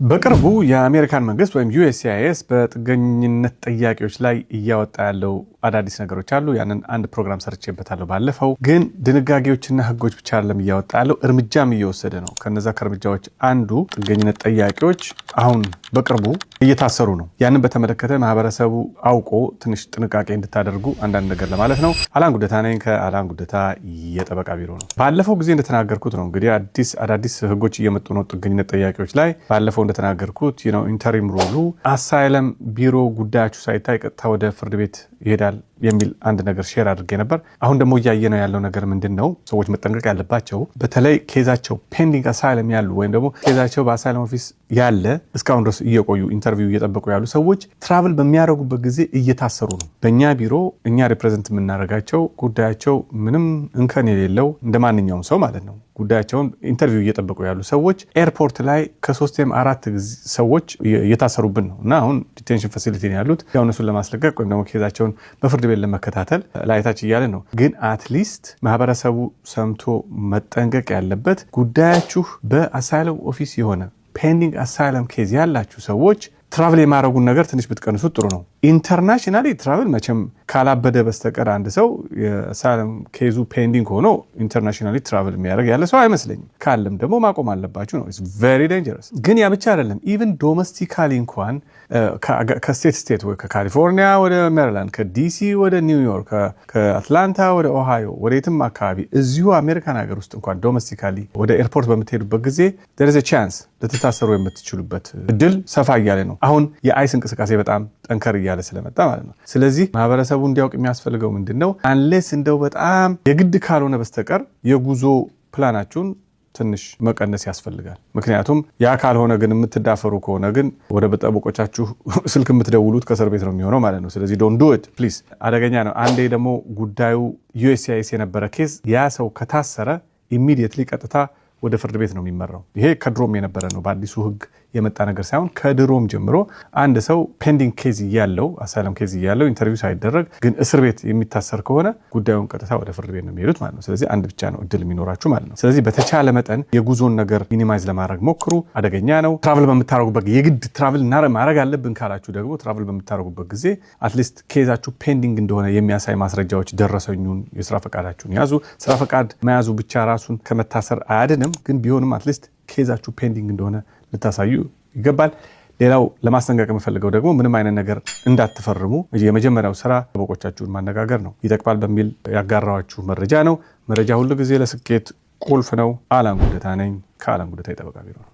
በቅርቡ የአሜሪካን መንግስት ወይም USCIS በጥገኝነት ጥያቄዎች ላይ እያወጣ ያለው አዳዲስ ነገሮች አሉ። ያንን አንድ ፕሮግራም ሰርቼበታለሁ ባለፈው። ግን ድንጋጌዎችና ህጎች ብቻ አይደለም እያወጣ ያለው፣ እርምጃም እየወሰደ ነው። ከነዛ ከእርምጃዎች አንዱ ጥገኝነት ጠያቂዎች አሁን በቅርቡ እየታሰሩ ነው። ያንን በተመለከተ ማህበረሰቡ አውቆ ትንሽ ጥንቃቄ እንድታደርጉ አንዳንድ ነገር ለማለት ነው። አላን ጉደታ ነኝ፣ ከአላን ጉደታ የጠበቃ ቢሮ ነው። ባለፈው ጊዜ እንደተናገርኩት ነው፣ እንግዲህ አዳዲስ ህጎች እየመጡ ነው ጥገኝነት ጠያቂዎች ላይ። ባለፈው እንደተናገርኩት interim rule ኡ asylum ቢሮ ጉዳያችሁ ሳይታይ ቀጥታ ወደ ፍርድ ቤት ይሄዳል የሚል አንድ ነገር share አድርጌ ነበር። አሁን ደግሞ እያየነው ያለው ነገር ምንድን ነው? ሰዎች መጠንቀቅ ያለባቸው በተለይ case ኣቸው pending asylum ያሉ ወይም ደግሞ case ኣቸው በ asylum office ያለ፣ እስካሁን ድረስ እየቆዩ interview እየጠበቁ ያሉ ሰዎች travel በሚያደርጉበት ጊዜ እየታሰሩ ነው። በእኛ ቢሮ እኛ represent የምናደርጋቸው፣ ጉዳያቸው ምንም እንከን የሌለው፣ እንደ ማንኛውም ሰው ማለት ነው፣ ጉዳያቸውን interview እየጠበቁ ያሉ ሰዎች airport ላይ ከሶስትም አራት ሰዎች እየታሰሩብን ነው እና አሁን detention facility ነው ያሉት። ያው እነሱን ለማስለቀቅ ወይም ደግሞ case ኣቸውን በፍርድ ቤት ለመከታተል ላይ ታች እያለ ነው። ግን at least ማህበረሰቡ ሰምቶ መጠንቀቅ ያለበት፣ ጉዳያችሁ በ asylum office የሆነ pending asylum case ያላችሁ ሰዎች travel የማድረጉን ነገር ትንሽ ብትቀንሱት ጥሩ ነው። Internationally travel መቼም ካላበደ በስተቀር አንድ ሰው የ asylum case ኡ pending ሆኖ internationally travel የሚያደርግ ያለ ሰው አይመስለኝም። ካለም ደግሞ ማቆም አለባችሁ ነው። Very dangerous። ግን ያ ብቻ አይደለም። Even domestically እንኳን ከ state state ወይ ከካሊፎርኒያ ወደ ሜሪላንድ፣ ከዲሲ ወደ ኒውዮርክ፣ ከአትላንታ ወደ ኦሃዮ፣ ወደ የትም አካባቢ እዚሁ አሜሪካን ሀገር ውስጥ እንኳን domestically ወደ airport በምትሄዱበት ጊዜ there is a chance ልትታሰሩ የምትችሉበት እድል ሰፋ እያለ ነው። አሁን የ ICE እንቅስቃሴ በጣም ጠንከር እያለ ስለመጣ ማለት ነው። ስለዚህ ማህበረሰቡ እንዲያውቅ የሚያስፈልገው ምንድን ነው? Unless እንደው በጣም የግድ ካልሆነ በስተቀር የጉዞ ፕላናችሁን ትንሽ መቀነስ ያስፈልጋል። ምክንያቱም ያ ካልሆነ ግን፣ የምትዳፈሩ ከሆነ ግን ወደ ጠበቆቻችሁ ስልክ የምትደውሉት ከእስር ቤት ነው የሚሆነው ማለት ነው። ስለዚህ don't do it, please፣ አደገኛ ነው። አንዴ ደግሞ ጉዳዩ USCIS የነበረ case ያ ሰው ከታሰረ immediately ቀጥታ ወደ ፍርድ ቤት ነው የሚመራው። ይሄ ከድሮም የነበረ ነው። በአዲሱ ሕግ የመጣ ነገር ሳይሆን ከድሮም ጀምሮ አንድ ሰው pending case እያለው፣ asylum case እያለው፣ interview ሳይደረግ ግን እስር ቤት የሚታሰር ከሆነ ጉዳዩን ቀጥታ ወደ ፍርድ ቤት ነው የሚሄዱት ማለት ነው። ስለዚህ አንድ ብቻ ነው እድል የሚኖራችሁ ማለት ነው። ስለዚህ በተቻለ መጠን የጉዞን ነገር minimize ለማድረግ ሞክሩ። አደገኛ ነው። Travel በምታደርጉበት፣ የግድ travel ማድረግ አለብን ካላችሁ ደግሞ travel በምታደርጉበት ጊዜ at least case ኣችሁ pending እንደሆነ የሚያሳይ ማስረጃዎች፣ ደረሰኙን፣ የስራ ፈቃዳችሁን ያዙ። ስራ ፈቃድ መያዙ ብቻ ራሱን ከመታሰር አያድንም፣ ግን ቢሆንም at least case ኣችሁ pending እንደሆነ ልታሳዩ ይገባል። ሌላው ለማስጠንቀቅ የምፈልገው ደግሞ ምንም አይነት ነገር እንዳትፈርሙ የመጀመሪያው ስራ ጠበቆቻችሁን ማነጋገር ነው። ይጠቅማል በሚል ያጋራኋችሁ መረጃ ነው። መረጃ ሁሉ ጊዜ ለስኬት ቁልፍ ነው። አላን ጉደታ ነኝ፣ ከአላን ጉደታ የጠበቃ ቢሮ ነው።